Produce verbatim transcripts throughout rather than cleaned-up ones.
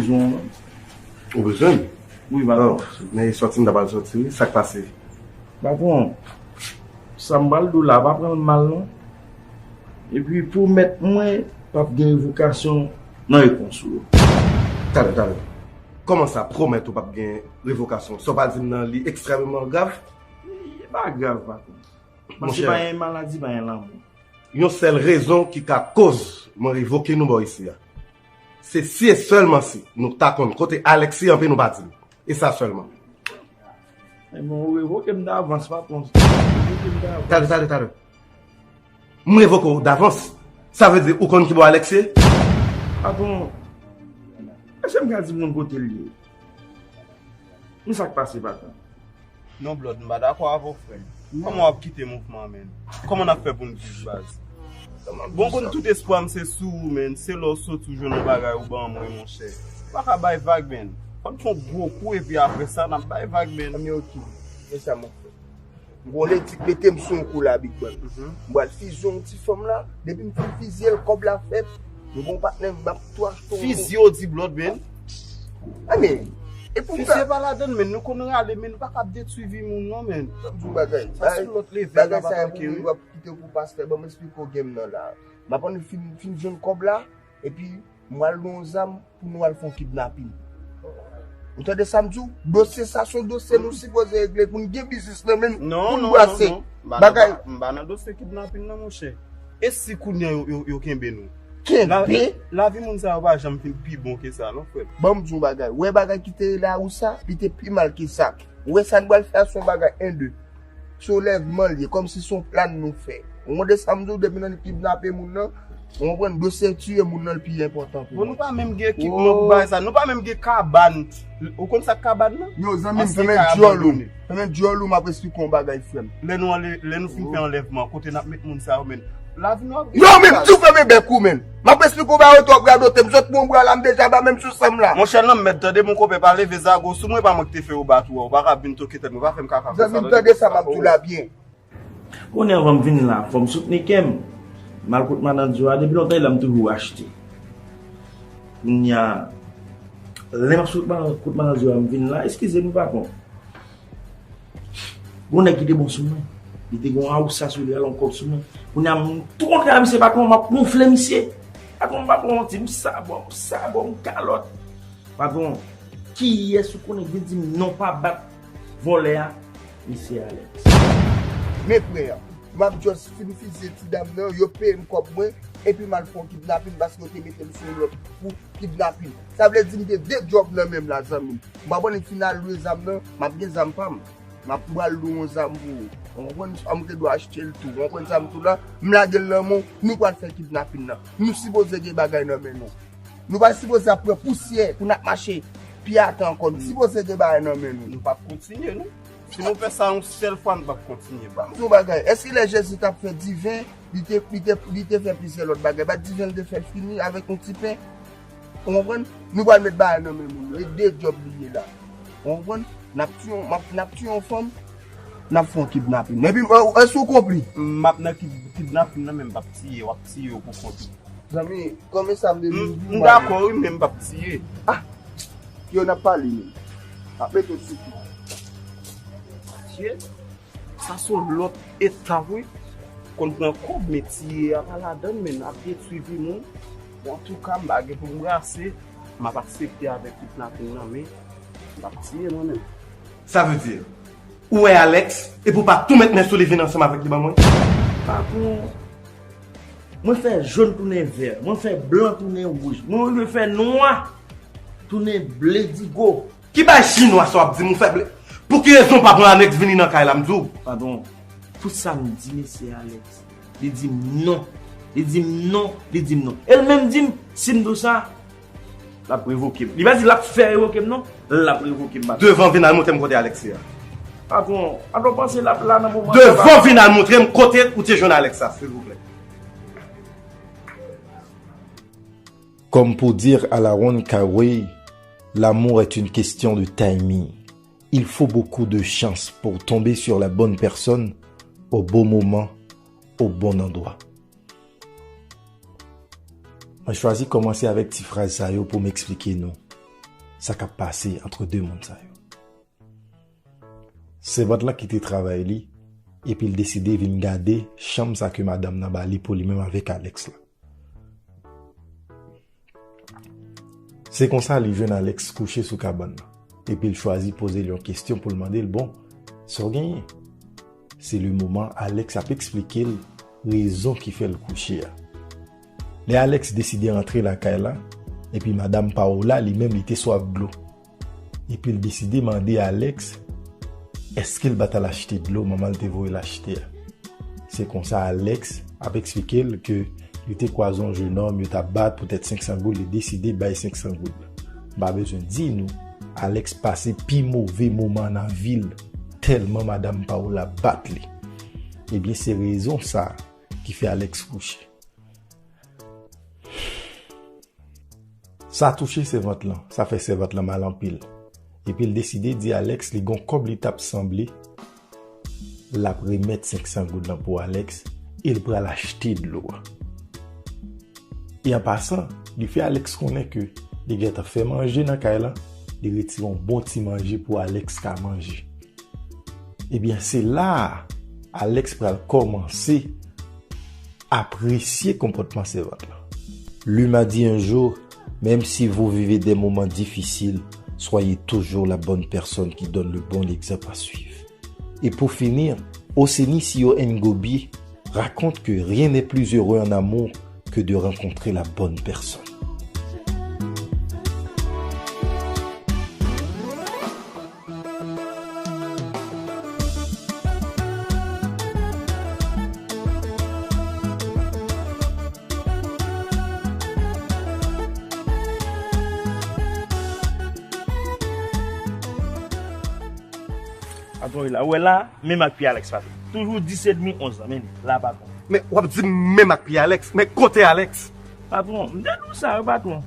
Ou bezwen m? Wi, patwon. Men e sòti m ta pral sòti, wi. Sa k pase? Patwon, sa m pral di w la, pa pran l mal, non. Epi, pwomèt mwen, p ap gen revokasyon nan repons ou yo. Talè, talè. Kòman sa, pwomèt ou p ap gen revokasyon? Sa w pral di m nan, li ekstrèmeman grav? Li pa grav, patwon. Paske pa gen maladi, pa gen lanmò. Yon sèl rezon ki ka koz mwen revoke nou bò isi a, se si e sèlman si nou ta konn kote Alex ye, anpi nou pa di m. E sa sèlman. Ebyen, ou revoke m davans, patwon. Ou revoke m davans. Talè, talè, talè. M revoke w davans. Sa vle di ou konn ki bò Alex ye? Patwon, èske m ka di moun kote l ye? Men sa k pase, patwon. Non, Blood, m pa dakò avè w, frè m. Kòman w ap kite mouvman an, menn? Kòman n ap fè pou n viv, baz? Bon, konn tout espwa m se sou ou, menn. Se lè w soti w jwenn yon bagay ou ban mwen, monchè. Ou pa ka bay vag, menn. Fò n fè yon gwo kou epi apre sa n ap bay vag, menn. Anben, ok. Men sa, mon frè. M gon ledi k mete m sou yon kou la, Big Bang. M pral fizye yon ti fanm la. Depi m fin fizye l, kòb la fèt. M gon patnè m ap tou achte yon. Fizye w di, Blood, menn. Anben, e pou m fè. Fizye pa ladann, menn. Nou konn rale, menn. Nou pa ka ap detwi vi moun, non, menn. Sa m di w bagay. Sa se yon lòt level n ap atake, wi. Kite pou pastè, ban m esplike w game nan la. M ap annik fin, fin jwenn kòb la, epi m al nan yon zam pou nou al fè yon kidnapin. Ou tande sa m di w? Dosye sa se yon dosye nou sipoze regle pou n gen biznis nan men n, pou n brase. Non, non, non, non. M pa nan, bagay, m pa nan dosye kidnapin nan, monchè. E si kounye a yo, yo, yo kenbe nou? Kenbe? La, lavi moun sa yo pa janm fin pi bon ke sa, non, frè m. Ban m di w yon bagay. Ou wè bagay ki te rele Awousa, li te pi mal ke sa. Ou wè sa n pral fè a se yon bagay en de. Se yon lèvman l ye, kòmsi se yon plan nou fè. Ou konprann sa m di w, depi nan li kidnape moun nan, ou konprann, dosye tiye moun nan l pi enpòtan pou mwen. Bon, nou pa menm gen ekipman pou bagay sa, nou pa menm gen kabann. Ou konn sa k kabann nan? Yo, zanmi m, fèmen dyòl ou. Fèmen dyòl ou, m ap esplike w yon bagay, frè m. Lè nou anle-, lè nou fin fè anlèvman, kote n ap met moun sa yo, menn? Lavi nou ap gen. Yo, menm tou fèmen bèk ou, menn. M ap esplike w bagay, w twò radote. M sot pran bra la, m deja ba menm sou san m la. Monchè, non, mèt, tande, mon konpè, pa leve zago sou mwen, pa mwen ki te fè yo bat ou a. Ou pa ka vin toke tèt mwen, pa fè m kaka konsa. Zanmi m, tande sa m ap di w la byen. Konnen anvan m vin la, fò m soutni kè m. M al kot Manadyo a, depi lontan e la m toujou achte. Kounye a, lè m ap sot Mana-, kot Manadyo a, m vin la, eskize m, patwon. Gon nèg ki te bon sou mwen. Li te gon Awousa sou li, al yon kòb sou mwen. Kounye a, m tou kontre a misye, patwon, m ap wonfle misye. Patwon, m ap wonfle, m sabò, m sabò, m kalòt. Patwon, kiyès ou konnen k vin di m non pa bat vòlè a? Misye Alex. Men frè, m ap just fin fizye ti dam nan, yo peye m kòb mwen, epi m al fè yon kidnapin paske yo te mete m sou yon lòt pou kidnapin. Sa vle di m gen de djòb nan men m la, zanmi m. M pa konnen fin al lwe zam nan, m ap gen zam pa m. M ap pral lwe yon zam pou ou. Ou konprann? Sa m te dwe achte l tou. Ou konprann sa m di w la? M lage l nan men w, nou pral fè kidnapin nan. Nou sipoze gen bagay nan men nou. Nou pa sipoze ap pran pousyè pou n ap mache pi atè ankò. Nou sipoze gen bagay nan men nou. Nou p ap kontinye, non. Si nou fè sa yon sèl fwa, nou p ap kontinye. Ban m di w bagay. Èske lè Jezi t ap fè diven, li te, li te, li te fè plizyè lòt bagay? Pa diven l te fè fini avèk yon ti pen? Ou konprann? Nou pral met bagay nan men moun yo. E de djòb li ye la. Ou konprann? N ap tiye yon, m ap, n ap tiye yon fanm, n ap fè yon kidnapin. Epi, èske w konpli? M ap nan kid-, kidnapin nan, men m p ap tiye, w ap tiye yo pou kont ou. Zanmi, kòm e sa m de vin di w, m dakò, wi, men m p ap tiye. Ah! Yo, n ap pale, men. Ap mete w sou kou. Shit. Sa se yon lòt etap, wi. Konn pran kòb, men tiye a pa ladann, men ap detwi vi moun. Bon, antouka, m pa gen pou m brase, m ap aksepte avèk kidnapin nan, men m p ap tiye mwen menm. Sa vle di, ou wè Alex, epi w pa tou met men sou li vin ansanm avèk li ban mwen? Patwon, mwen fè jòn tounen vè, mwen fè blan tounen wouj, mwen rive fè nwa tounen ble digo. Ki bay chinwa sa w ap di m ou fè ble? Pou ki rezon w pa pran Alex vini nan kay la, m di w? Patwon, tout sa m di mesye Alex, li di m non. Li di m non, li di m non. E l menm di m, si m di w sa, l ap revoke m. Li pa di l ap fè revoke m non, l ap revoke m, patwon. Devan vin al montre m kote Alex ye a. Patwon, patwon panse l ap la nan moman sa. Devan vin al montre m kote ou te jwenn Alex sa, silvouplè. Comme pour dire à la Ron Kawé, l'amour est une question de timing. Il faut beaucoup de chance pour tomber sur la bonne personne au bon moment, au bon endroit. Mwen chwazi kòmanse avèk ti fraz sa yo pou m eksplike nou. sa k ap pase ant de moun sa yo. Sèvant lan kite travay li, epi l deside vin gade chanm sa ke madanm nan ba li pou li menm avèk Alex la. Se konsa li jwenn Alex kouche sou kabann nan, epi l chwazi poze l yon kesyon pou l mande l, "Bon, sa w genyen?" Se le moman Alex ap eksplike l rezon ki fè l kouche a. Lè Alex deside rantre lakay la, epi madanm Paola li menm li te swaf dlo. Epi l deside mande Alex èske l pa t al achte dlo manman l te voye l achte a. Se konsa Alex ap eksplike l ke li te kwaze yon jenòm yo t ap bat poutèt senk san goud, li deside bay senk san goud la. M pa bezwen di nou, Alex pase pi move moman nan vi l, tèlman madanm Paola bat li. Ebyen, se rezon sa ki fè Alex kouche. Sa touche sèvant lan, sa fè sèvant lan mal anpil. Epi l deside di Alex li gon kòb li t ap sanble, l ap remèt senk san goud lan pou Alex e l pral achte dlo a. E an pasan, li fè Alex konnen ke li gentan fè manje nan kay lan, li retire yon bon ti manje pou Alex ka manje. Ebyen, se la a Alex pral kòmanse apresye konpòtman sèvant lan. Lui m'a dit un jour, même si vous vivez des moments difficiles, soyez toujours la bonne personne qui donne le bon exemple à suivre. Et pour finir, Oseni Siyo Ngobi raconte que rien n'est plus heureux en amour que de rencontrer la bonne personne. Patwon, la, ou wè la, menm ak pye Alex, patwon. Toujou dis edmi, onz lan, men la, patwon. Men w ap di m menm ak pye Alex, men kote Alex? Patwon, m te di w sa, wi, patwon.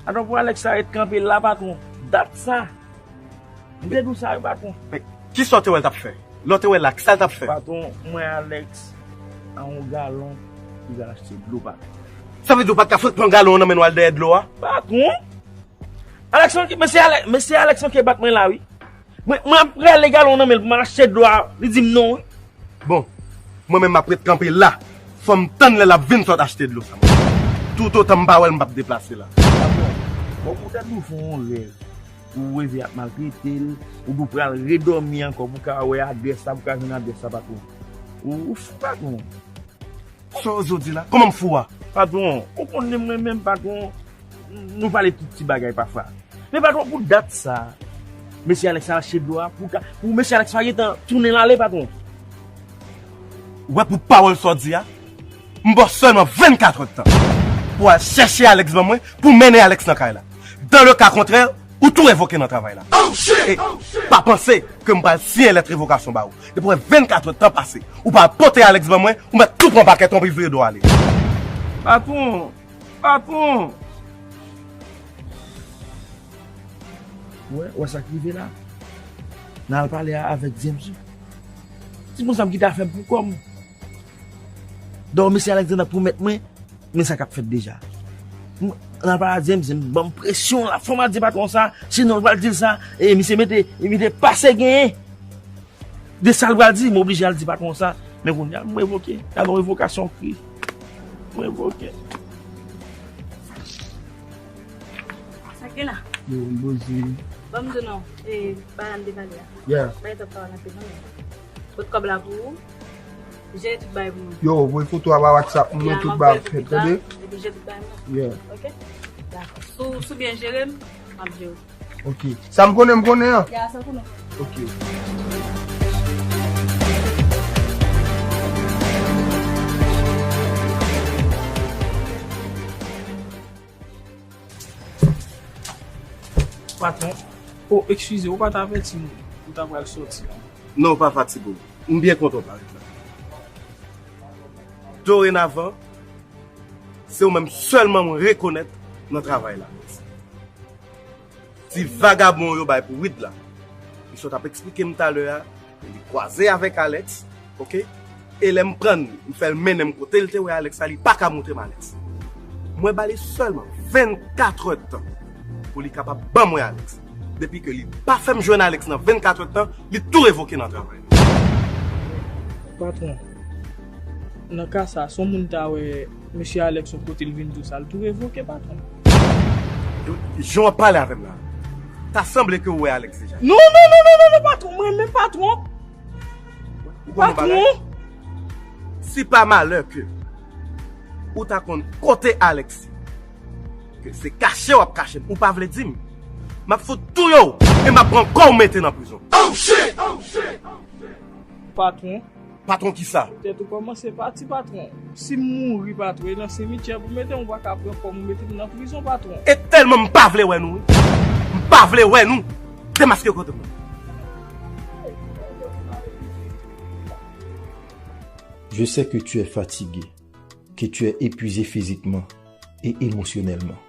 Patwon, pou Alex sa ret kanpe la, patwon. Dat sa. M te di w sa, wi, patwon. Men kisa w te wè l t ap fè? Lè w te wè l la, kisa l t ap fè? Patwon, m wè Alex a yon galon, li pral achte dlo, patwon. Sa vle di w pa t ka fout pran galon an nan men w al dèyè dlo a? Patwon! Alex, mesye Alex, mesye Alex, manke bat mwen la, wi. Mwen, mwen ap rele galon nan men l pou m al achte dlo a, li di m non, wi. Bon, mwen menm m ap ret kanpe la. Fò m tann lè l ap vin sot achte dlo sa, mwen. Toutotan m pa wè l, m p ap deplase la. Bon, poutèt ou fè yon rèv, ou reve ap maltrete l, ou di w pral redòmi ankò pou w ka wè adrès la, pou w ka jwenn adrès la, patwon. Ou, ou fou, patwon. Sa w oze w di la? Kòman m fou a? Patwon, ou konnen mwen menm, patwon, nou pale tout ti bagay pafwa. Men patwon, pou dat sa, mesye Alex al achte dlo a, pou ka, pou mesye Alex pa gentan tounen l ale, patwon. Ou wè pou pawòl sa w di a, m ba w sèlman vennkatrè tan pou w al chèche Alex ban mwen, pou w mennen Alex nan kay la. Dans le cas contraire, ou tou revoke nan travay la. E pa panse ke m pral siyen lèt revokasyon ba ou. Depi w wè vennkatrè tan pase, ou pa pote Alex ban mwen, ou mèt tou pran pakèt ou anpi vire do w ale. Patwon, patwon! Wè, wè sa k rive la. N al pale a, avèk James wi. Timoun sa m kite afè m pou kò m. Donk, mesye Alex nan pwomèt mwen, men sa k ap fèt deja. M, nan pa James, m ban m presyon la, fò m al di patwon sa, sinon l pral di l sa, e misye mete, e misye pase genyen. De sa l pral di, m oblije al di patwon sa. Men kounye a, m revoke. Gade yon revokasyon kri. M revoke. Sa k gen la? Yo, bozi. Ban m di w non, e, bagay la m te pale a. Yeah. Bagay t ap pale anpil non, men. Pot kòb la pou ou. Jere tout bagay pou mwen. Yo, voye foto a pa WhatsApp, nou tout bagay ap fèt, tande? Epi jere tout bagay mwen. Yeah. Ok? Dakò. Si w, si w byen jere m, m ap jere w. Ok. Sa m konnen, m konnen an. Ya, sa w konnen. Ok. Patwon, oh, eskize, ou pa t avèti m ou ta pral sòti a? Non, pa fatige w. M byen kontan w parèt la. Dorenavan, se ou menm sèlman mwen rekonèt nan travay la. Ti vagabon yo bay pou Wid la. Misye t ap eksplike m talè a, li kwaze avèk Alex, ok? E lè m pran l, m fè l mennen m kote l te wè Alex la, li pa ka montre m Alex. Mwen ba li sèlman vennkatrè tan. Pou li kapab ban mwen Alex. Depi ke li pa fè m jwenn Alex nan vennkat èdtan, li tou revoke nan travay. Patwon, nan ka sa, si yon moun ta wè mesye Alex yon kote, l vin di w sa, l tou revoke, patwon. Jan w ap pale avè m la, ta sanble ke w wè Alex deja. Non, non, non, non, non, non, patwon, mwen menm, patwon. Ou konn yon bagay? Patwon. Si pa malè ke ou ta konn kote Alex, ke se kache w ap kache m, ou pa vle di m, m ap fout touye w e m ap pran kò w mete nan prizon. Patwon. Patwon ki sa? Tèt ou kòmanse pati, patwon. Si m mouri, patwon, e nan simityè pou mete m, ou pa ka pran kò m ou mete m nan prizon, patwon. E tèlman m pa vle wè nou, wi. M pa vle wè nou. Demaske kote m nan. Je sais que tu es fatigué, que tu es épuisé physiquement et émotionnellement,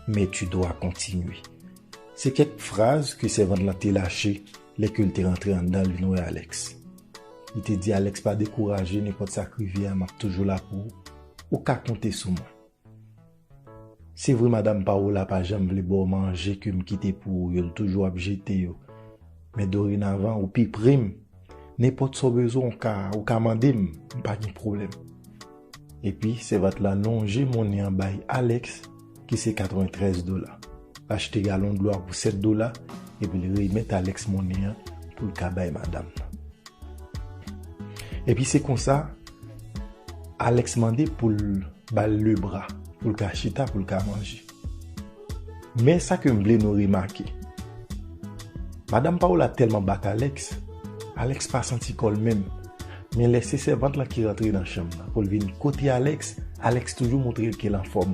mais tu dois continuer. Se kèk fraz ke sèvant lan te lache lè ke l te rantre anndan l vin wè Alex. Li te di Alex pa dekouraje, nenpòt sa k rive a, m ap toujou la pou ou. Ou ka konte sou mwen. Se vre madanm Paola pa janm vle ba w manje ke m kite pou ou yo, l toujou ap jete yo. Men dorenavan, ou pi pre m. Nenpòt sa w bezwen, ou ka, ou ka mande m, m pa gen pwoblèm. Epi, sèvant la lonje monnen an bay Alex, ki se katreventrèz dola. L achte galon dlo a pou sèt dola, epi l remèt Alex monnen an pou l ka bay madanm nan. Epi se konsa, Alex mande pou l ba l lebra, pou l ka chita, pou l ka manje. Men sa ke m vle nou remake, madanm Paola tèlman bat Alex, Alex pa santi kò l menm. Men lè se sèvant lan ki rantre nan chanm nan pou l vin kote Alex, Alex toujou montre l ke l anfòm.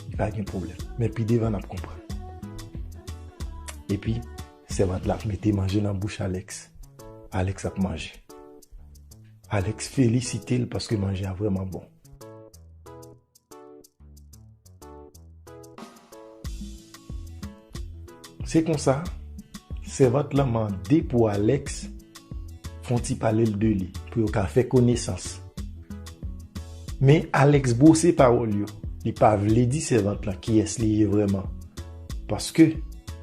Li pa gen pwoblèm. Men pi devan n ap konprann. Epi, sèvant la ap mete manje nan bouch Alex. Alex ap manje. Alex felisite l paske manje a vrèman bon. Se konsa, sèvant lan mande pou Alex fè yon ti pale l de li, pou yo ka fè konesans. Men Alex bwose pawòl yo. Li pa vle di sèvant lan kiyès li ye vrèman. Paske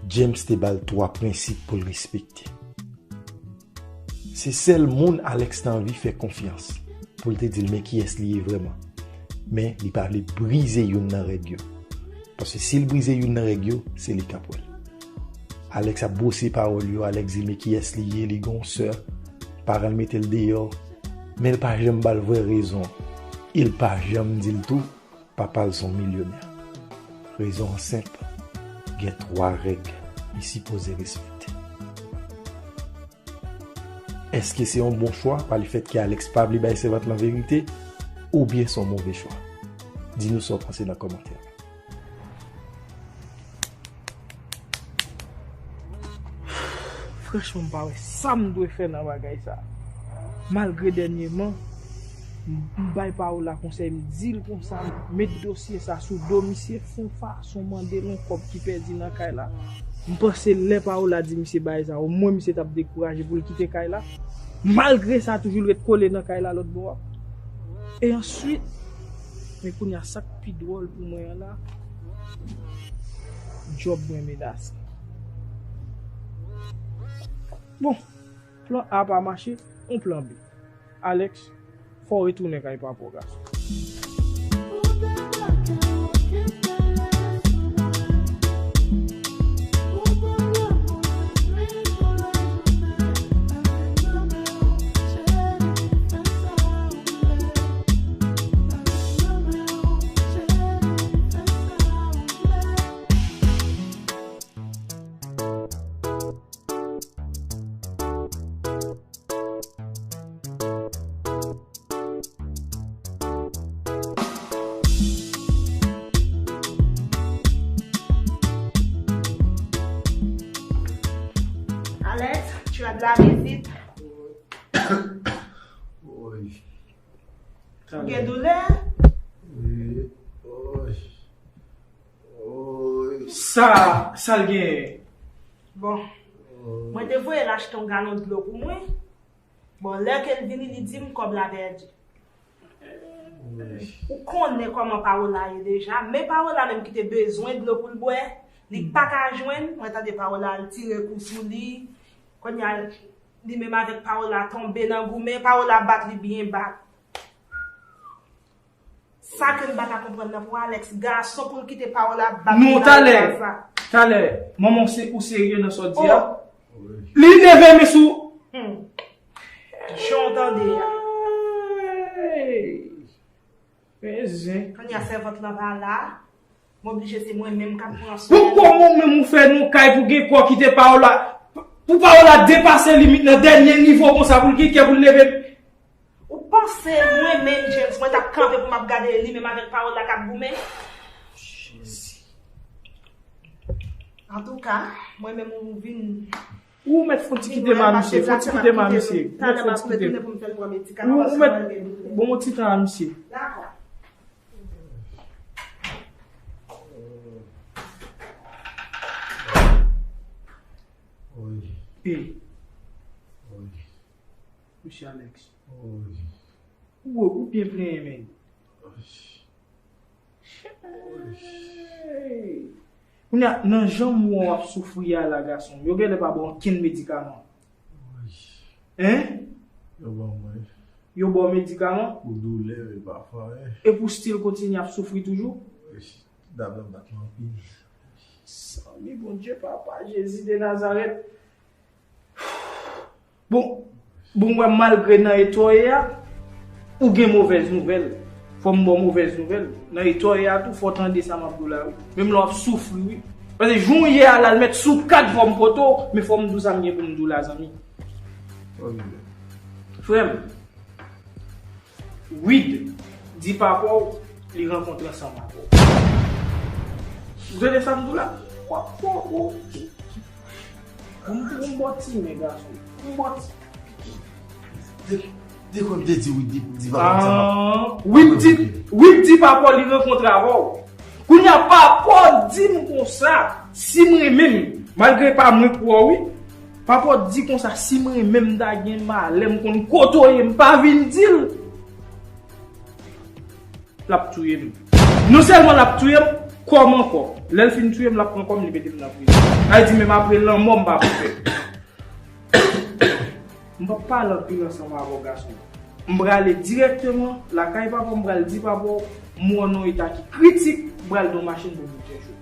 James te ba l twa prensip pou l respekte. Se sèl moun Alex t anvi fè konfyans pou l te di l men kiyès li ye vrèman. Men li pa vle brize youn nan règ yo. Paske si l brize youn nan règ yo, se li k ap wè l. Alex ap bwose pawòl yo, Alex di l men kiyès li ye, li gen yon sè, paran l mete l deyò, men l pa janm ba l vrè rezon an. E l pa janm di l tou, papa l se yon milyonè. Rezon an senp, gen twa règ li sipoze respekte. Èske se yon bon chwa pa lefèt ke Alex pa vle bay sèvant lan verite, oubyen se yon move chwa? Di nou sa w panse nan kòmantè. Franchman, m pa wè sa m dwe fè nan bagay sa. Malgre dènyèman, m bay Paola konsèy, m di l konsa, m met dosye sa sou do misye, fè yon fason mande l yon kòb ki pèdi nan kay la. M panse lè Paola di misye bagay sa, omwen misye t ap dekouraje pou l kite kay la. Malgre sa, toujou l ret kole nan kay la lòt bò a. E answit, men kounye a sa k pi dwòl pou mwen an la, djòb mwen menase. Bon, plan A pa mache, on plan B. Alex, fò w retounen kay papa w gason. Alex, tu as de la visite. Ou gen doulè? Sa, sa l genyen? Bon, mwen te voye l achte yon galon dlo pou mwen. Bon, lè ke l vini, li di m kòb la pèdi. Ou konnen kòman Paola ye deja. Men Paola menm ki te bezwen dlo pou l bwè, Li pa ka jwenn, mwen tande Paola al tire kou sou li. Kounye a, li menm avèk Paola tonbe nan goumen, Paola bat li byen bat. Sa ke m pa ka konprann nan pou Alex, gason pou l kite Paola bat li nan eta sa. Nou talè, talè, manman w se ou serye nan sa w di a? Oh. Li leve men sou. Hmm. Jan w tande a. Hey! Men zen. Kounye a sèvant lan pa la. M oblije se mwen menm k ap pran swen li. Pou kòman w menm ou fè nan kay pou gen kò kite Paola, pou Paola depase limit nan dènye nivo konsa pou l gen kè pou l leve? Ou panse mwen menm, James, mwen t ap kanpe pou m ap gade li menm avèk Paola k ap goumen? Jezi. Antouka, mwen menm ou vin Ou mèt fon ti kite m a misye, fon ti kite m a misye. Ou mèt fon ti kite m. Ou, ou mèt bon yon ti tan a misye. Dakò. Wi. Hey. Wi. Mesye Alex. Wi. Ou, ou byen plenyen, men. Hey! Kounye a, nan jan m wè w ap soufri a la, gason m, yo genlè pa ba w okenn medikaman. Hein? Yo ban mwen. Yo ba w medikaman? Pou doulè, men pa fè anyen. Epi w still kontinye ap soufri toujou? Wi, dam nan bat mwen anpil. Zanmi Bondye, Papa Jezi de Nazarèt. Bon, bon, wè, malgre nan eta w ye a, ou gen movèz nouvèl. Fò m ba w movèz nouvèl. Nan eta w ye a tou, fò w tande sa m ap di w la, wi. Menm lè w ap soufri, wi. Paske jan w ye a la, l mèt sou kat fò m pote w, men fò m di w sa m gen pou m di w la, zanmi. Frè m, Wid di papa w li rankontre ansanm avè w. Ou tande sa m di w la? W ap pran, w, w, m, m bò ti men, gason. M bò ti. De, de kòm te di Wid di, di papa w ansanm avè w. Ah, Wid di, Wid di papa w li rankontre avè w. Kounye a, papa w di m konsa, si m renmen m, malgre pa mwen k wè w, wi, papa w di konsa, si m renmen m, m ta gen malè, m konn kote w ye, m pa vin di l, l ap touye m. Non sèlman l ap touye m, kò m ankò. Lè l fin touye m, l ap pran kò m, li mete m nan prizon. Sa vle di, menm apre lanmò, m pa pou fè. M p ap pale anpil ansanm avè w, gason. M prale dirèkteman lakay papa w, m pral di papa w, m wè w nan yon eta ki kritik, m pral ba w machin pou w bout chèche w.